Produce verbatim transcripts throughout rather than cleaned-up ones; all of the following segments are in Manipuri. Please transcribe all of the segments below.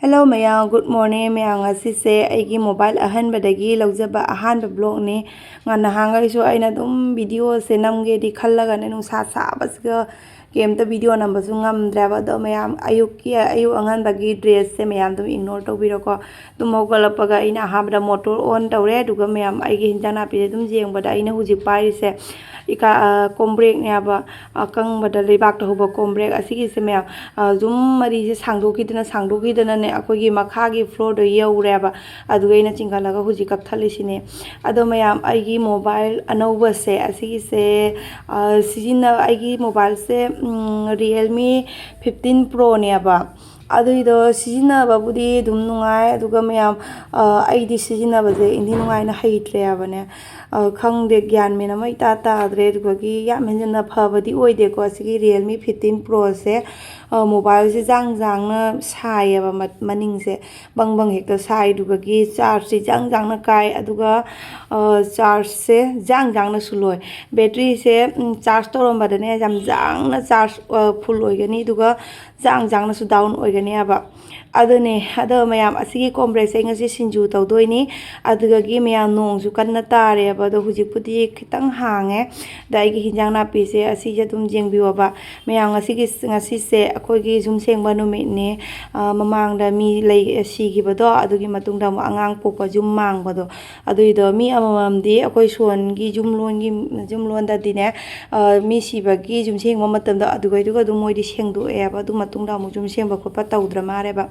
Hello ꯃꯌꯥꯝ, good morning ꯃꯌꯥꯝ꯫ ꯉꯁꯤꯁꯦ ꯑꯩꯒꯤ mobile ꯑꯍꯟꯕꯗꯒꯤ ꯂꯧꯖꯕ ꯑꯍꯥꯟꯕ vlogꯅꯤ꯫ ꯉ-, ꯅꯍꯥꯟꯈꯩꯁꯨ ꯑꯩꯅ ꯑꯗꯨꯝ videoꯁꯦ ꯅꯝꯒꯦꯗꯤ ꯈꯜꯂꯒꯅꯦ, ꯅꯨꯡꯁꯥ ꯁꯥꯕꯁꯤꯒ ꯀꯩꯝꯇ video ꯅꯝꯕꯁꯨ ꯉꯝꯗ꯭ꯔꯦꯕ꯫ ꯑꯗꯣ ꯃꯌꯥꯝ, ꯑꯌꯨꯛꯀꯤ, ꯑꯌꯨꯛ ꯑꯉꯟꯕꯒꯤ dressꯁꯦ ꯃꯌꯥꯝ ꯑꯗꯨꯝ ignore ꯇꯧꯕꯤꯔꯣꯀꯣ꯫ ꯇꯨꯝ ꯍꯧꯒꯠꯂꯛꯄꯒ ꯑꯩꯅ ꯑꯍꯥꯟꯕꯗ motor on ꯇꯧꯔꯦ, ꯑꯗꯨꯒ ꯃꯌꯥꯝ ꯑꯩꯒꯤ ꯍꯤꯟꯖꯥꯡ ꯅꯥꯄꯤꯁꯦ ꯑꯗꯨꯝ ꯌꯦꯡꯕꯗ ꯑꯩꯅ ꯍꯧꯖꯤꯛ ꯄꯥꯏꯔꯤꯁꯦ ꯏꯀꯥ-, ꯑ, ꯀꯣꯝꯕ꯭ꯔꯦꯛꯅꯦꯕ꯫ ꯑꯀꯪꯕꯗ ꯂꯩꯕꯥꯛꯇ ꯍꯧꯕ ꯀꯣꯝꯕ꯭ꯔꯦꯛ ꯑꯁꯤꯒꯤꯁꯦ ꯃꯌꯥꯝ, ꯑ, ꯌꯨꯝ ꯃꯔꯤꯁꯦ ꯁꯥꯡꯗꯣꯛꯈꯤꯗꯅ, ꯁꯥꯡꯗꯣꯛꯈꯤꯗꯅꯅꯦ, ꯑꯩꯈꯣꯏꯒꯤ ꯃꯈꯥꯒꯤ floorꯗꯣ ꯌꯧꯔꯦꯕ꯫ ꯑꯗꯨꯒ ꯑꯩꯅ ꯆꯤꯡꯈꯠꯂꯒ ꯍꯧꯖꯤꯛ ꯀꯛꯊꯠꯂꯤꯁꯤꯅꯦ꯫ ꯑꯗꯣ ꯃꯌꯥꯝ, ꯑꯩꯒꯤ mobile ꯑꯅꯧꯕꯁꯦ ꯑꯁꯤꯒꯤꯁꯦ, ꯑ, ꯁꯤꯖꯤꯟꯅ-, ꯑꯩꯒꯤ mobileꯁꯦ, ꯎꯝ, Realme fifteen Proꯅꯦꯕ꯫ ꯑꯗꯨꯏꯗꯣ ꯁꯤꯖꯤꯟꯅꯕꯕꯨꯗꯤ ꯑꯗꯨꯝ ꯅꯨꯡꯉꯥꯏ, ꯑꯗꯨꯒ ꯃꯌꯥꯝ, ꯑ, ꯑꯩꯗꯤ ꯁꯤꯖꯤꯟꯅꯕꯁꯦ ꯏꯟꯊꯤ ꯅꯨꯡꯉꯥꯏꯅ ꯍꯩꯇ꯭ꯔꯦꯕꯅꯦ꯫ ꯑ, ꯈꯪꯗꯦ, ꯒ꯭ꯌꯥꯟ ꯃꯦꯟ ꯑꯃ ꯏꯇꯥ ꯇꯥꯗ꯭ꯔꯦ꯫ ꯑꯗꯨꯗꯒꯤ ꯌꯥꯝ ꯍꯦꯟꯖꯟꯅ ꯐꯕꯗꯤ ꯑꯣꯏꯗꯦꯀꯣ ꯑꯁꯤꯒꯤ Realme fifteen Proꯁꯦ꯫ ꯑ, mobileꯁꯦ ꯖꯥꯡ ꯖꯥꯡꯅ ꯁꯥꯏꯌꯦꯕ ꯃ-, ꯃꯅꯤꯡꯁꯦ꯫ ꯕꯪ ꯕꯪ ꯍꯦꯛꯇ ꯁꯥꯏ, ꯑꯗꯨꯗꯒꯤ chargeꯁꯦ ꯖꯥꯡ ꯖꯥꯡꯅ ꯀꯥꯏ, ꯑꯗꯨꯒ, ꯑ, chargeꯁꯦ ꯖꯥꯡ ꯖꯥꯡꯅꯁꯨ ꯂꯣꯏ꯫ Batteryꯁꯦ, ꯎꯝ, charge ꯇꯧꯔꯝꯕꯗꯅꯦ ꯌꯥꯝ ꯖꯥꯡꯅ charge, ꯑ, full ꯑꯣꯏꯒꯅꯤ, ꯑꯗꯨꯒ ꯖꯥꯡ ꯖꯥꯡꯅꯁꯨ down ꯑꯣꯏꯒꯅꯤ ꯍꯥꯏꯕ꯫ ꯑꯗꯨꯅꯦ, ꯑꯗꯣ ꯃꯌꯥꯝ, ꯑꯁꯤꯒꯤ ꯀꯣꯝꯕ꯭ꯔꯦꯛꯁꯦ ꯑꯩ ꯉꯁꯤ ꯁꯤꯡꯖꯨ ꯇꯧꯗꯣꯏꯅꯤ꯫ ꯑꯗꯨꯗꯒꯤ ꯃꯌꯥꯝ, ꯅꯣꯡꯁꯨ ꯀꯟꯅ ꯇꯥꯔꯦꯕ, ꯑꯗꯣ ꯍꯧꯖꯤꯛꯄꯨꯗꯤ ꯈꯤꯇꯪ ꯍꯥꯡꯉꯦ꯫ ꯑꯗ ꯑꯩꯒꯤ ꯍꯤꯟꯖꯥꯡ ꯅꯥꯄꯤꯁꯦ ꯑꯁꯤꯁꯦ ꯑꯗꯨꯝ ꯌꯦꯡꯕꯤꯌꯣꯕ꯫ ꯃꯌꯥꯝ, ꯉꯁꯤꯒꯤ, ꯉꯁꯤꯁꯦ ꯑꯩꯈꯣꯏꯒꯤ ꯌꯨꯝ ꯁꯦꯡꯕ ꯅꯨꯃꯤꯠꯅꯦ꯫ ꯑ, ꯃꯃꯥꯡꯗ ꯃꯤ ꯂꯩ, ꯁꯤꯈꯤꯕꯗꯣ, ꯑꯗꯨꯒꯤ ꯃꯇꯨꯡꯗ ꯑꯃꯨꯛ ꯑꯉꯥꯡ ꯄꯣꯛꯄ ꯌꯨꯝ ꯃꯥꯡꯕꯗꯣ, ꯑꯗꯨꯏꯗꯣ ꯃꯤ ꯑꯃꯃꯝꯗꯤ ꯑꯩꯈꯣꯏ ꯁꯣꯟꯒꯤ ꯌꯨꯝꯂꯣꯟꯒꯤ, ꯌꯨꯝꯂꯣꯟꯗꯗꯤꯅꯦ, ꯑ, ꯃꯤ ꯁꯤꯕꯒꯤ ꯌꯨꯝ ꯁꯦꯡꯕ ꯃꯇꯝꯗ ꯑꯗꯨꯒꯩꯗꯨꯒ ꯑꯗꯨꯝ ꯃꯣꯏꯗꯤ ꯁꯦꯡꯗꯣꯛꯑꯦꯕ꯫ ꯑꯗꯨ ꯃꯇꯨꯡꯗ ꯑꯃꯨꯛ ꯌꯨꯝ ꯁꯦꯡꯕ ꯈꯣꯠꯄ ꯇꯧꯗ꯭ꯔ ꯃꯥꯜꯂꯦꯕ꯫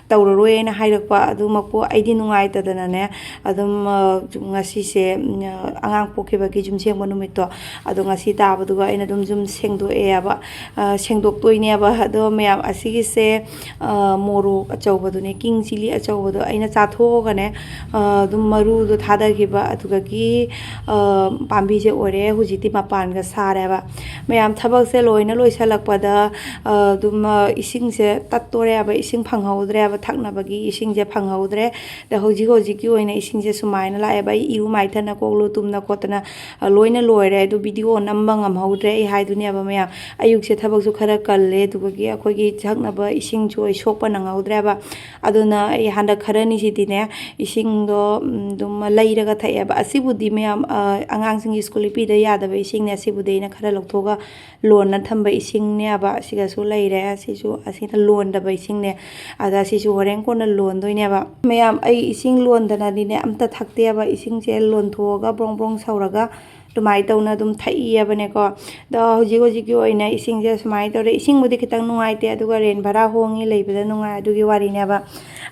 ꯇꯧꯔꯔꯣꯏꯅ ꯍꯥꯏꯔꯛꯄ꯫ ꯑꯗꯨꯃꯛꯄꯨ ꯑꯩꯗꯤ ꯅꯨꯡꯉꯥꯏꯇꯗꯅꯅꯦ, ꯑꯗꯨꯝ, ꯑ, ꯉꯁꯤꯁꯦ, ꯎꯝ, ꯑ, ꯑꯉꯥꯡ ꯄꯣꯛꯈꯤꯕꯒꯤ ꯌꯨꯝ ꯁꯦꯡꯕ ꯅꯨꯃꯤꯠꯇꯣ, ꯑꯗꯣ ꯉꯁꯤ ꯇꯥꯕꯗꯨꯒ ꯑꯩꯅ ꯑꯗꯨꯝ ꯌꯨꯝ ꯁꯦꯡꯗꯣꯛꯑꯦꯕ, ꯑ, ꯁꯦꯡꯗꯣꯛꯇꯣꯏꯅꯦꯕ꯫ ꯑꯗꯣ ꯃꯌꯥꯝ, ꯑꯁꯤꯒꯤꯁꯦ, ꯑ, ꯃꯣꯔꯣꯛ ꯑꯆꯧꯕꯗꯨꯅꯦ, king chilli ꯑꯆꯧꯕꯗꯣ ꯑꯩꯅ ꯆꯥꯊꯣꯛꯑꯒꯅꯦ, ꯑ, ꯑꯗꯨꯝ ꯃꯔꯨꯗꯣ ꯊꯥꯗꯈꯤꯕ, ꯑꯗꯨꯗꯒꯤ, ꯑ, ꯄꯥꯝꯕꯤꯁꯦ ꯑꯣꯏꯔꯦ꯫ ꯍꯧꯖꯤꯛꯇꯤ ꯃꯄꯥꯟꯒ ꯁꯥꯔꯦꯕ꯫ ꯃꯌꯥꯝ, ꯊꯕꯛꯁꯦ ꯂꯣꯏꯅ ꯂꯣꯏꯁꯤꯜꯂꯛꯄꯗ, ꯑ, ꯑꯗꯨꯝ, ꯑ, ꯏꯁꯤꯡꯁꯦ ꯇꯠꯇꯣꯔꯦꯕ, ꯏꯁꯤꯡ ꯐꯪꯍꯧꯗ꯭ꯔꯦꯕ, ꯊꯛꯅꯕꯒꯤ ꯏꯁꯤꯡꯁꯦ ꯐꯪꯍꯧꯗ꯭ꯔꯦ꯫ ꯑꯗ ꯍꯧꯖꯤꯛ ꯍꯧꯖꯤꯛꯀꯤ ꯑꯣꯏꯅ ꯏꯁꯤꯡꯁꯦ ꯁꯨꯃꯥꯏꯅ ꯂꯥꯛꯑꯦꯕ꯫ ꯑꯩ ꯏꯔꯨ ꯃꯥꯏꯊꯅ, ꯀꯣꯛ ꯂꯨ ꯇꯨꯝꯅ ꯈꯣꯠꯇꯅ, ꯑ, ꯂꯣꯏꯅ ꯂꯣꯏꯔꯦ꯫ ꯑꯗꯨ video ꯅꯝꯕ ꯉꯝꯍꯧꯗ꯭ꯔꯦ, ꯑꯩ ꯍꯥꯏꯗꯨꯅꯦꯕ ꯃꯌꯥꯝ꯫ ꯑꯌꯨꯛꯁꯦ ꯊꯕꯛꯁꯨ ꯈꯔ ꯀꯜꯂꯦ, ꯑꯗꯨꯒꯤ ꯑꯩꯈꯣꯏꯒꯤ ꯊꯛꯅꯕ ꯏꯁꯤꯡꯁꯨ ꯑꯩ ꯁꯣꯛꯄ ꯅꯪꯍꯧꯗ꯭ꯔꯦꯕ꯫ ꯑꯗꯨꯅ ꯑꯩ ꯍꯟꯗꯛ ꯈꯔꯅꯤꯁꯤꯗꯤꯅꯦ, ꯏꯁꯤꯡꯗꯣ, ꯎꯝ, ꯑꯗꯨꯝ ꯂꯩꯔꯒ ꯊꯛꯑꯦꯕ꯫ ꯑꯁꯤꯕꯨꯗꯤ ꯃꯌꯥꯝ, ꯑ, ꯑꯉꯥꯡꯁꯤꯡꯒꯤ ꯁ꯭ꯀꯨꯜ ꯄꯤꯗ ꯌꯥꯗꯕ ꯏꯁꯤꯡꯅꯦ꯫ ꯑꯁꯤꯕꯨꯗꯤ ꯑꯩꯅ ꯈꯔ ꯂꯧꯊꯣꯛꯑꯒ ꯂꯣꯟꯅ ꯊꯝꯕ ꯏꯁꯤꯡꯅꯦꯕ꯫ ꯑꯁꯤꯒꯁꯨ ꯂꯩꯔꯦ꯫ ꯑꯁꯤꯁꯨ, ꯑꯁꯤꯅ ꯂꯣꯟꯗꯕ ꯏꯁꯤꯡꯅꯦ꯫ ꯑꯗ ꯑꯁꯤꯁꯨ ꯍꯣꯔꯦꯟ ꯀꯣꯟꯅ ꯂꯣꯟꯗꯣꯏꯅꯦꯕ꯫ ꯃꯌꯥꯝ, ꯑꯩ ꯏꯁꯤꯡ ꯂꯣꯟꯗꯅꯗꯤꯅꯦ ꯑꯝꯇ ꯊꯛꯇꯦꯕ꯫ ꯏꯁꯤꯡꯁꯦ ꯂꯣꯟꯊꯣꯛꯑꯒ ꯕ꯭ꯔꯣꯡ ꯕ꯭ꯔꯣꯡ ꯁꯧꯔꯒ ꯑꯗꯨꯃꯥꯏꯅ ꯇꯧꯅ ꯑꯗꯨꯝ ꯊꯛꯏꯑꯕꯅꯦꯀꯣ꯫ ꯑꯗꯣ ꯍꯧꯖꯤꯛ ꯍꯧꯖꯤꯛꯀꯤ ꯑꯣꯏꯅ ꯏꯁꯤꯡꯁꯦ ꯁꯨꯃꯥꯏꯅ ꯇꯧꯔꯦ꯫ ꯏꯁꯤꯡꯕꯨꯗꯤ ꯈꯤꯇꯪ ꯅꯨꯡꯉꯥꯏꯇꯦ, ꯑꯗꯨꯒ ꯔꯦꯟ ꯚꯔꯥ ꯍꯣꯡꯉꯤ, ꯂꯩꯕꯗ ꯅꯨꯡꯉꯥꯏ, ꯑꯗꯨꯒꯤ ꯋꯥꯔꯤꯅꯦꯕ꯫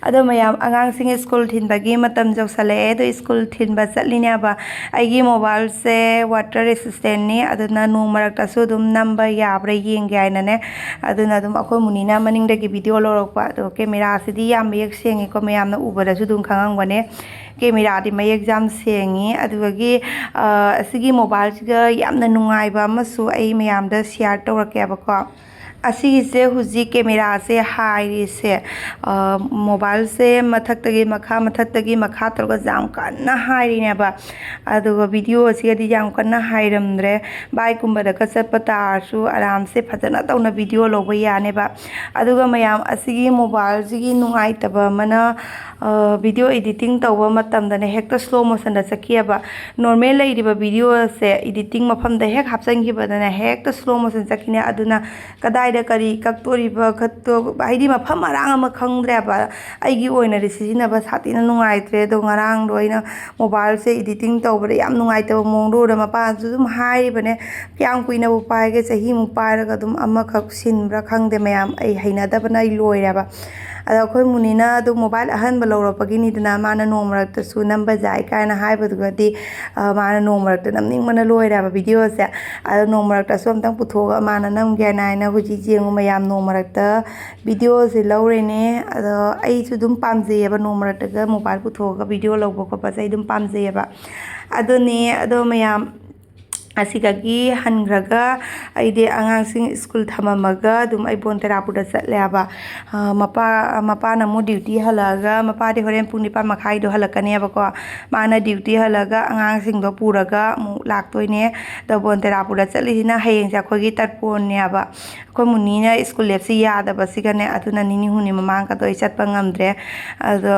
ꯑꯗꯣ ꯃꯌꯥꯝ, ꯑꯉꯥꯡꯁꯤꯡ ꯁ꯭ꯀꯨꯜ ꯊꯤꯟꯕꯒꯤ ꯃꯇꯝ ꯌꯧꯁꯜꯂꯛꯑꯦ꯫ ꯑꯗꯣ ꯁ꯭ꯀꯨꯜ ꯊꯤꯟꯕ ꯆꯠꯂꯤꯅꯦꯕ꯫ ꯑꯩꯒꯤ ꯃꯣꯕꯥꯏꯜꯁꯦ ꯋꯥꯇꯔ ꯔꯦꯁꯤꯁꯇꯦꯟꯅꯤ, ꯑꯗꯨꯅ ꯅꯣꯡ ꯃꯔꯛꯇꯁꯨ ꯑꯗꯨꯝ ꯅꯝꯕ ꯌꯥꯕ꯭ꯔꯥ ꯌꯦꯡꯒꯦ ꯍꯥꯏꯅꯅꯦ꯫ ꯑꯗꯨꯅ ꯑꯗꯨꯝ ꯑꯩꯈꯣꯏ ꯃꯨꯅꯤꯅ ꯃꯅꯤꯡꯗꯒꯤ ꯚꯤꯗꯤꯑꯣ ꯂꯧꯔꯛꯄ꯫ ꯑꯗꯣ ꯀꯦꯃꯦꯔꯥꯁꯤꯗꯤ ꯌꯥꯝ ꯃꯌꯦꯛ ꯁꯦꯡꯉꯤꯀꯣ, ꯃꯌꯥꯝꯅ ꯎꯕꯗꯁꯨ ꯑꯗꯨꯝ ꯈꯪꯉꯝꯒꯅꯤ꯫ ꯀꯦꯃꯦꯔꯥꯗꯤ ꯃꯌꯦꯛ ꯌꯥꯝ ꯁꯦꯡꯉꯤ꯫ ꯑꯗꯨꯗꯒꯤ, ꯑ, ꯑꯁꯤꯒꯤ ꯃꯣꯕꯥꯏꯜꯁꯤꯒ ꯌꯥꯝꯅ ꯅꯨꯡꯉꯥꯏꯕ ꯑꯃꯁꯨ ꯑꯩ ꯃꯌꯥꯝꯗ ꯁꯤꯌꯥꯔ ꯇꯧꯔꯛꯀꯦꯕꯀꯣ꯫ ꯑꯁꯤꯒꯤꯁꯦ ꯍꯧꯖꯤꯛ ꯀꯦꯃꯦꯔꯥꯁꯦ ꯍꯥꯏꯔꯤꯁꯦ, ꯑ, ꯃꯣꯕꯥꯏꯜꯁꯦ ꯃꯊꯛꯇꯒꯤ ꯃꯈꯥ, ꯃꯊꯛꯇꯒꯤ ꯃꯈꯥ ꯇꯧꯔꯒ ꯌꯥꯝ ꯀꯟꯅ ꯍꯥꯏꯔꯤꯅꯦꯕ꯫ ꯑꯗꯨꯒ ꯚꯤꯗꯤꯑꯣ ꯑꯁꯤꯒꯗꯤ ꯌꯥꯝ ꯀꯟꯅ ꯍꯥꯏꯔꯝꯗ꯭ꯔꯦ꯫ ꯕꯥꯏꯛꯀꯨꯝꯕꯗꯒ ꯆꯠꯄ ꯇꯥꯔꯁꯨ ꯑꯔꯥꯝꯁꯦ ꯐꯖꯅ ꯇꯧꯅ ꯚꯤꯗꯤꯑꯣ ꯂꯧꯕ ꯌꯥꯅꯦꯕ꯫ ꯑꯗꯨꯒ ꯃꯌꯥꯝ, ꯑꯁꯤꯒꯤ ꯃꯣꯕꯥꯏꯜꯁꯤꯒꯤ ꯅꯨꯡꯉꯥꯏꯇꯕ ꯑꯃꯅ, ꯑ, ꯚꯤꯗꯤꯑꯣ ꯏꯗꯤꯇꯤꯡ ꯇꯧꯕ ꯃꯇꯝꯗꯅꯦ ꯍꯦꯛꯇ ꯁ꯭ꯂꯣ ꯃꯣꯁꯟꯗ ꯆꯠꯈꯤꯑꯕ꯫ ꯅꯣꯔꯃꯦꯜ ꯂꯩꯔꯤꯕ ꯚꯤꯗꯤꯑꯣꯁꯦ ꯏꯗꯤꯇꯤꯡ ꯃꯐꯝꯗ ꯍꯦꯛ ꯍꯥꯞꯆꯤꯟꯈꯤꯕꯗꯅꯦ ꯍꯦꯛꯇ ꯁ꯭ꯂꯣ ꯃꯣꯁꯟ ꯆꯠꯈꯤꯅꯦ꯫ ꯑꯗꯨꯅ ꯀꯗꯥꯏꯗ ꯀꯔꯤ ꯀꯛꯇꯣꯔꯤꯕ ꯈꯠꯇꯣ-, ꯍꯥꯏꯗꯤ ꯃꯐꯝ ꯃꯔꯥꯡ ꯑꯃ ꯈꯪꯗ꯭ꯔꯦꯕ꯫ ꯑꯩꯒꯤ ꯑꯣꯏꯅꯗꯤ ꯁꯤꯖꯤꯟꯅꯕ ꯁꯥꯊꯤꯅ ꯅꯨꯡꯉꯥꯏꯇ꯭ꯔꯦ꯫ ꯑꯗꯣ ꯉꯔꯥꯡꯗꯣ ꯑꯩꯅ ꯃꯣꯕꯥꯏꯜꯁꯦ ꯏꯗꯤꯇꯤꯡ ꯇꯧꯕꯗ ꯌꯥꯝ ꯅꯨꯡꯉꯥꯏꯇꯕ ꯃꯑꯣꯡꯗ ꯎꯔꯦ꯫ ꯃꯄꯥꯅꯁꯨ ꯑꯗꯨꯝ ꯍꯥꯏꯔꯤꯕꯅꯦ, "ꯀꯌꯥꯝ ꯀꯨꯏꯅꯕꯨ ꯄꯥꯏꯒꯦ? ꯆꯍꯤꯃꯨꯛ ꯄꯥꯏꯔꯒ ꯑꯗꯨꯝ ꯑꯃꯈꯛ ꯁꯤꯟꯕ꯭ꯔꯥ ꯈꯪꯗꯦ ꯃꯌꯥꯝ꯫ ꯑꯩ ꯍꯩꯅꯗꯕꯅ ꯑꯩ ꯂꯣꯏꯔꯦꯕ"꯫ ꯑꯗꯣ ꯑꯩꯈꯣꯏ ꯃꯨꯅꯤꯅ ꯑꯗꯨꯝ ꯃꯣꯕꯥꯏꯜ ꯑꯍꯟꯕ ꯂꯧꯔꯛꯄꯒꯤꯅꯤꯗꯅ ꯃꯥꯅ ꯅꯣꯡ ꯃꯔꯛꯇꯁꯨ ꯅꯝꯕ ꯌꯥꯏ ꯀꯥꯏꯅ ꯍꯥꯏꯕꯗꯨꯒꯗꯤ, ꯑ, ꯃꯥꯅ ꯅꯣꯡ ꯃꯔꯛꯇ ꯅꯝꯅꯤꯡꯕꯅ ꯂꯣꯏꯔꯦꯕ ꯚꯤꯗꯤꯑꯣꯁꯦ꯫ ꯑꯗꯣ ꯅꯣꯡ ꯃꯔꯛꯇꯁꯨ ꯑꯝꯇꯪ ꯄꯨꯊꯣꯛꯑꯒ ꯃꯥꯅ ꯅꯝꯒꯦꯅ ꯍꯥꯏꯅ ꯍꯧꯖꯤꯛ ꯌꯦꯡꯉꯨ ꯃꯌꯥꯝ, ꯅꯣꯡ ꯃꯔꯛꯇ ꯚꯤꯗꯤꯑꯣꯁꯦ ꯂꯧꯔꯦꯅꯦ꯫ ꯑꯗꯣ ꯑꯩꯁꯨ ꯑꯗꯨꯝ ꯄꯥꯝꯖꯩꯌꯦꯕ, ꯅꯣꯡ ꯃꯔꯛꯇꯒ ꯃꯣꯕꯥꯏꯜ ꯄꯨꯊꯣꯛꯑꯒ ꯚꯤꯗꯤꯑꯣ ꯂꯧꯕ ꯈꯣꯠꯄꯁꯦ ꯑꯩ ꯑꯗꯨꯝ ꯄꯥꯝꯖꯩꯌꯦꯕ꯫ ꯑꯗꯨꯅꯦ, ꯑꯗꯣ ꯃꯌꯥꯝ, ꯑꯁꯤꯗꯒꯤ ꯍꯟꯈ꯭ꯔꯒ ꯑꯩꯗꯤ ꯑꯉꯥꯡꯁꯤꯡ ꯁ꯭ꯀꯨꯜ ꯊꯝꯃꯝꯃꯒ ꯑꯗꯨꯝ ꯑꯩ ꯕꯣꯟ ꯇꯦꯔꯥꯄꯨꯔꯗ ꯆꯠꯂꯦꯕ꯫ ꯑ, ꯃꯄꯥ ꯃꯄꯥꯅ ꯑꯃꯨꯛ ꯗ꯭ꯌꯨꯇꯤ ꯍꯜꯂꯛꯑꯒ, ꯃꯄꯥꯗꯤ ꯍꯣꯔꯦꯟ ꯄꯨꯡ ꯅꯤꯄꯥꯟ ꯃꯈꯥꯏꯗꯣ ꯍꯜꯂꯛꯀꯅꯦꯕꯀꯣ꯫ ꯃꯥꯅ ꯗ꯭ꯌꯨꯇꯤ ꯍꯜꯂꯛꯑꯒ ꯑꯉꯥꯡꯁꯤꯡꯗꯣ ꯄꯨꯔꯒ ꯑꯃꯨꯛ ꯂꯥꯛꯇꯣꯏꯅꯦ꯫ ꯑꯗꯣ ꯕꯣꯟ ꯇꯦꯔꯥꯄꯨꯔꯗ ꯆꯠꯂꯤꯁꯤꯅ ꯍꯌꯦꯡꯁꯦ ꯑꯩꯈꯣꯏꯒꯤ ꯇꯔꯄꯣꯟꯅꯦꯕ꯫ ꯑꯩꯈꯣꯏ ꯃꯨꯅꯤꯅ ꯁ꯭ꯀꯨꯜ ꯂꯦꯞꯁꯤ ꯌꯥꯗꯕꯁꯤꯒꯅꯦ, ꯑꯗꯨꯅ ꯅꯤꯅꯤ ꯍꯨꯝꯅꯤ ꯃꯃꯥꯡꯒꯗꯣ ꯑꯩ ꯆꯠꯄ ꯉꯝꯗ꯭ꯔꯦ꯫ ꯑꯗꯣ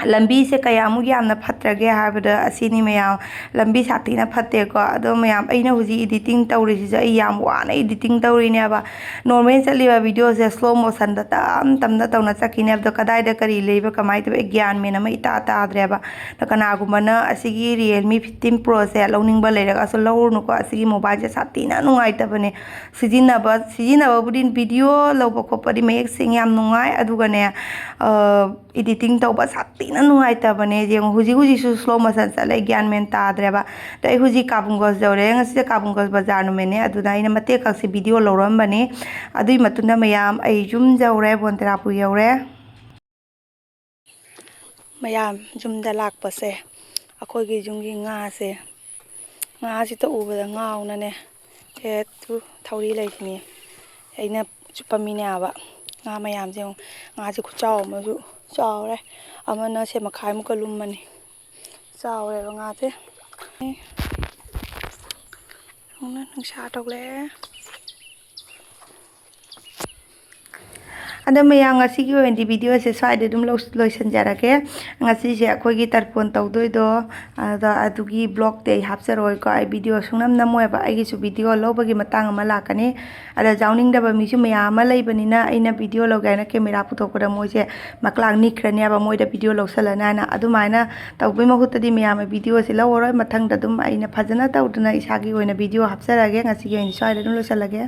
ꯂꯝꯕꯤꯁꯦ ꯀꯌꯥꯃꯨꯛ ꯌꯥꯝꯅ ꯐꯠꯇ꯭ꯔꯒꯦ ꯍꯥꯏꯕꯗ ꯑꯁꯤꯅꯤ ꯃꯌꯥꯝ, ꯂꯝꯕꯤ ꯁꯥꯊꯤꯅ ꯐꯠꯇꯦꯀꯣ꯫ ꯑꯗꯣ ꯃꯌꯥꯝ, ꯑꯩꯅ ꯍꯧꯖꯤꯛ ꯏꯗꯤꯇꯤꯡ ꯇꯧꯔꯤꯁꯤꯁꯨ ꯑꯩ ꯌꯥꯝ ꯋꯥꯅ ꯏꯗꯤꯇꯤꯡ ꯇꯧꯔꯤꯅꯦꯕ꯫ ꯅꯣꯔꯃꯦꯜ ꯆꯠꯂꯤꯕ ꯚꯤꯗꯤꯑꯣꯁꯦ ꯁ꯭ꯂꯣ ꯃꯣꯁꯟꯗ ꯇꯞ ꯇꯞꯅ ꯇꯧꯅ ꯆꯠꯈꯤꯅꯦ꯫ ꯑꯗꯣ ꯀꯗꯥꯏꯗ ꯀꯔꯤ ꯂꯩꯕ, ꯀꯃꯥꯏꯅ ꯇꯧꯕ, ꯑꯩ ꯒ꯭ꯌꯥꯟ ꯃꯦꯟ ꯑꯃ ꯏꯇꯥ ꯇꯥꯗ꯭ꯔꯦꯕ꯫ ꯑꯗꯣ ꯀꯅꯥꯒꯨꯝꯕꯅ ꯑꯁꯤꯒꯤ Realme fifteen Proꯁꯦ ꯂꯧꯅꯤꯡꯕ ꯂꯩꯔꯒꯁꯨ ꯂꯧꯔꯨꯅꯨꯀꯣ꯫ ꯑꯁꯤꯒꯤ ꯃꯣꯕꯥꯏꯜꯁꯦ ꯁꯥꯊꯤꯅ ꯅꯨꯡꯉꯥꯏꯇꯕꯅꯦ꯫ ꯁꯤꯖꯤꯟꯅꯕ ꯁꯤꯖꯤꯟꯅꯕꯕꯨꯗꯤ ꯚꯤꯗꯤꯑꯣ ꯂꯧꯕ ꯈꯣꯠꯄꯗꯤ ꯃꯌꯦꯛ ꯁꯦꯡ ꯌꯥꯝ ꯅꯨꯡꯉꯥꯏ, ꯑꯗꯨꯒꯅꯦ, ꯑ, ꯏꯗꯤꯇꯤꯡ ꯇꯧꯕ ꯁꯥꯊꯤꯅ ꯅꯨꯡꯉꯥꯏꯇꯕꯅꯦ꯫ ꯌꯦꯡꯉꯨ, ꯍꯧꯖꯤꯛ ꯍꯧꯖꯤꯛꯁꯨ ꯁ꯭ꯂꯣ ꯃꯣꯁꯟ ꯆꯠꯂꯦ, ꯒ꯭ꯌꯥꯟ ꯃꯦꯟ ꯇꯥꯗ꯭ꯔꯦꯕ꯫ ꯑꯗ ꯑꯩ ꯍꯧꯖꯤꯛ ꯀꯥꯕꯨꯡꯒꯣꯁ ꯌꯧꯔꯦ꯫ ꯉꯁꯤꯁꯦ ꯀꯥꯕꯨꯡꯒꯣꯁ ꯕꯖꯥꯔ ꯅꯨꯃꯤꯠꯅꯦ, ꯑꯗꯨꯗ ꯑꯩꯅ ꯃꯇꯦꯛ ꯈꯛꯁꯤ ꯚꯤꯗꯤꯑꯣ ꯂꯧꯔꯝꯕꯅꯦ꯫ ꯑꯗꯨꯒꯤ ꯃꯇꯨꯡꯗ ꯃꯌꯥꯝ, ꯑꯩ ꯌꯨꯝ ꯌꯧꯔꯦ, ꯕꯣꯟꯇꯦꯔꯥꯄꯨꯔ ꯌꯧꯔꯦ꯫ ꯃꯌꯥꯝ, ꯌꯨꯝꯗ ꯂꯥꯛꯄꯁꯦ ꯑꯩꯈꯣꯏꯒꯤ ꯌꯨꯝꯒꯤ ꯉꯥꯁꯦ, ꯉꯥꯁꯤꯇ ꯎꯕꯗ ꯉꯥꯎꯅꯅꯦ ꯍꯦꯛꯇ ꯊꯧꯔꯤ ꯂꯩꯁꯤꯅꯤ꯫ ꯑꯩꯅ ꯆꯨꯞꯄ ꯃꯤꯅꯦ ꯍꯥꯏꯕ꯫ ꯉꯥ ꯃꯌꯥꯝꯁꯦ ꯌꯦꯡꯉꯨ꯫ ꯉꯥꯁꯦ ꯈꯨꯆꯥꯎ ꯑꯃꯁꯨ ꯆꯥꯎꯔꯦ꯫ ꯑꯃꯅ ꯁꯦ ꯃꯈꯥꯏꯃꯨꯛꯀ ꯂꯨꯝꯃꯅꯤ꯫ ꯆꯥꯎꯔꯦꯕ ꯉꯥꯁꯦ꯫ ꯌꯦꯡꯉꯨꯅꯦ, ꯅꯨꯡꯁꯥ ꯊꯣꯛꯂꯛꯑꯦ꯫ ꯑꯗꯣ ꯃꯌꯥꯝ, ꯉꯁꯤꯒꯤ ꯑꯣꯏꯅꯗꯤ ꯚꯤꯗꯤꯑꯣꯁꯦ ꯁ꯭ꯋꯥꯏꯗ ꯑꯗꯨꯝ ꯂꯧ-, ꯂꯣꯏꯁꯤꯟꯖꯔꯒꯦ꯫ ꯉꯁꯤꯁꯦ ꯑꯩꯈꯣꯏꯒꯤ ꯇꯔꯄꯣꯟ ꯇꯧꯗꯣꯏꯗꯣ, ꯑꯗ ꯑꯗꯨꯒꯤ ꯕ꯭ꯂꯣꯛꯇꯤ ꯑꯩ ꯍꯥꯞꯆꯔꯣꯏꯀꯣ꯫ ꯑꯩ ꯚꯤꯗꯤꯑꯣ ꯁꯨꯡꯅꯝ ꯅꯝꯃꯣꯏꯕ꯫ ꯑꯩꯒꯤꯁꯨ ꯚꯤꯗꯤꯑꯣ ꯂꯧꯕꯒꯤ ꯃꯇꯥꯡ ꯑꯃ ꯂꯥꯛꯀꯅꯤ꯫ ꯑꯗ ꯌꯥꯎꯅꯤꯡꯗꯕ ꯃꯤꯁꯨ ꯃꯌꯥꯝ ꯑꯃ ꯂꯩꯕꯅꯤꯅ, ꯑꯩꯅ ꯚꯤꯗꯤꯑꯣ ꯂꯧꯒꯦ ꯍꯥꯏꯅ ꯀꯦꯃꯦꯔꯥ ꯄꯨꯊꯣꯛꯄꯗ ꯃꯣꯏꯁꯦ ꯃꯀ꯭ꯂꯥꯛ ꯅꯤꯛꯈ꯭ꯔꯅꯦꯕ, ꯃꯣꯏꯗ ꯚꯤꯗꯤꯑꯣ ꯂꯧꯁꯜꯂꯅꯤ ꯍꯥꯏꯅ꯫ ꯑꯗꯨꯃꯥꯏꯅ ꯇꯧꯕꯩ ꯃꯍꯨꯠꯇꯗꯤ ꯃꯌꯥꯝ, ꯑꯩ ꯚꯤꯗꯤꯑꯣꯁꯦ ꯂꯧꯔꯔꯣꯏ꯫ ꯃꯊꯪꯗ ꯑꯗꯨꯝ ꯑꯩꯅ ꯐꯖꯅ ꯇꯧꯗꯅ ꯏꯁꯥꯒꯤ ꯑꯣꯏꯅ ꯚꯤꯗꯤꯑꯣ ꯍꯥꯞꯆꯔꯒꯦ꯫ ꯉꯁꯤꯒꯤ ꯑꯣꯏꯅ ꯁ꯭ꯋꯥꯏꯗ ꯑꯗꯨꯝ ꯂꯣꯏꯁꯤꯜꯂꯒꯦ꯫